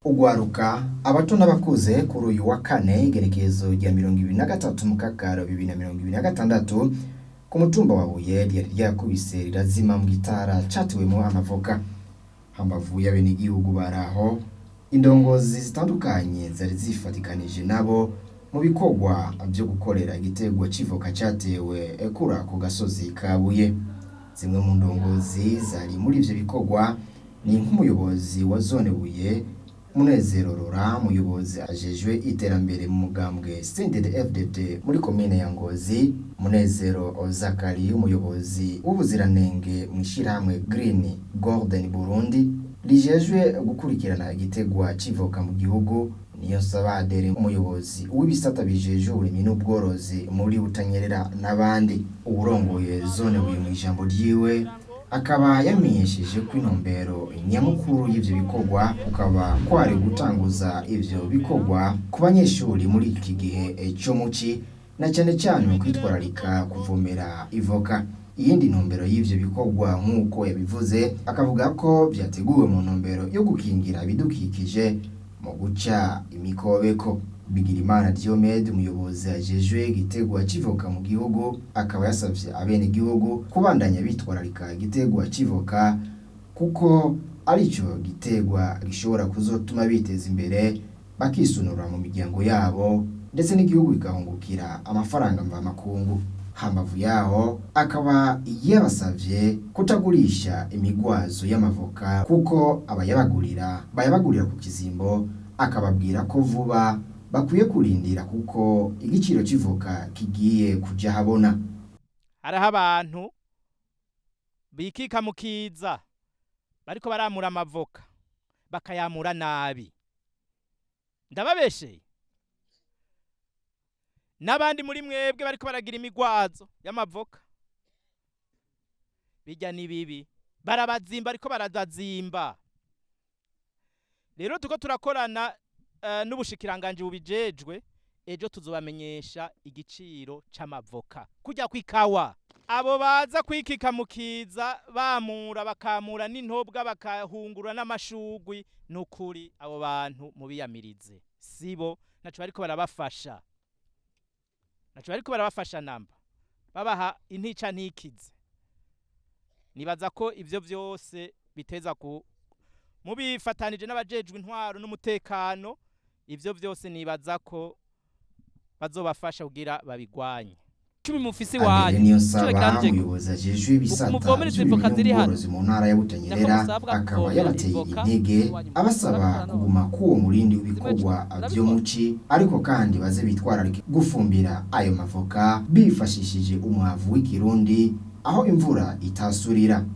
Ugwaruka, abato n'abakuze, kuri uyu wa kane igerekezo rya 23 Mukakaro 2026, ku mutumba wa Buye ryari ryakubise rirazima mu gitara catiwemo amavoka. Hambavu y'abenegihugu baraho, indongozi zitandukanye zari zifatikanije nabo mu bikorwa vyo gukorera igiterwa c'ivoka catewe kuri ako gasozi ka Buye. Zimwe mu ndongozi zari muri ivyo bikorwa ni nk'umuyobozi wa zone Buye, Munezero Rora, umuyobozi ajejwe iterambere mu mugambwe CNDD-FDD muri komine ya Ngozi, Munezero Zakari, umuyobozi w'ubuziranenge mw'ishirahamwe Green Golden Burundi rijejwe gukurikirana igitegwa c'ivoka mu gihugu, Niyonsaba Adere, umuyobozi w'ibisata bijejwe uburimyi n'ubworozi muri Butanyerera, n'abandi. Uwurongoye zone Buye mw'ijambo ryiwe akaba yamenyesheje ko intumbero nyamukuru y'ivyo bikorwa kukaba kwari gutanguza ivyo bikorwa ku banyeshuri muri iki gihe co muci, na cane cane mu kwitwararika kuvomera ivoka. Iyindi ntumbero y'ivyo bikorwa, nk'uko yabivuze, akavuga ko vyateguwe mu ntumbero yo gukingira ibidukikije mu guca imikobeko. Bigirimana Diomede, umuyobozi ajejwe igitegwa c'ivoka mu gihugu, akaba yasavye abenegihugu kubandanya bitwararika igitegwa c'ivoka kuko arico gitegwa gishobora kuzotuma biteza imbere, bakisunura mu miryango yabo, ndetse n'igihugu kigahungukira amafaranga mvamakungu. Hambavu yaho akaba yabasavye kutagurisha imigwazo y'amavoka kuko abayabagurira bayabagurira ku kizimbo, akababwira ko vuba bakwiye kurindira kuko igiciro c'ivoka kigiye kuja habona. Hariho abantu bikika mu kiza bariko baramura amavoka, bakayamura nabi. Ndababesheye? N'abandi muri mwebwe bariko baragira imigwazo y'amavoka, bijya ni bibi, barabazimba, ariko barazazimba. Rero tuko turakorana n'ubushikiranganji bubijejwe, ejo tuzobamenyesha igiciro c'amavoka kujya kwikawa. Abo baza kwikika mu kiza bamura, bakamura n'intobwa, bakahungura n'amashugwi, nukuri abo bantu mubiyamirize, sibo, naco bariko barabafasha, naco bariko barabafasha namba babaha intica ntikize. Nibaza ko ivyo vyose biteza ku mubifatanije n'abajejwe intwaro n'umutekano, ivyo vyose nibaza ko bazobafasha kugira babigwanye. 10 mufise Adele iwanyu. Niyonsaba, Ico umuyobozi ajejwe ibisata muvomere izi vy'uburimyi voka ziri hano. n'ubworozi mu ntara ya Butanyerera, Nako musabwa akaba kuvomera yabateye ivoka intege iwanyu. abasaba Murabikora none. kuguma k'uwo murindi w'ibikorwa Zimwe vyo muci, ariko kandi baze bitwararike gufumbira ayo mavoka bifashishije umwavu w'ikirundi aho imvura itasurira.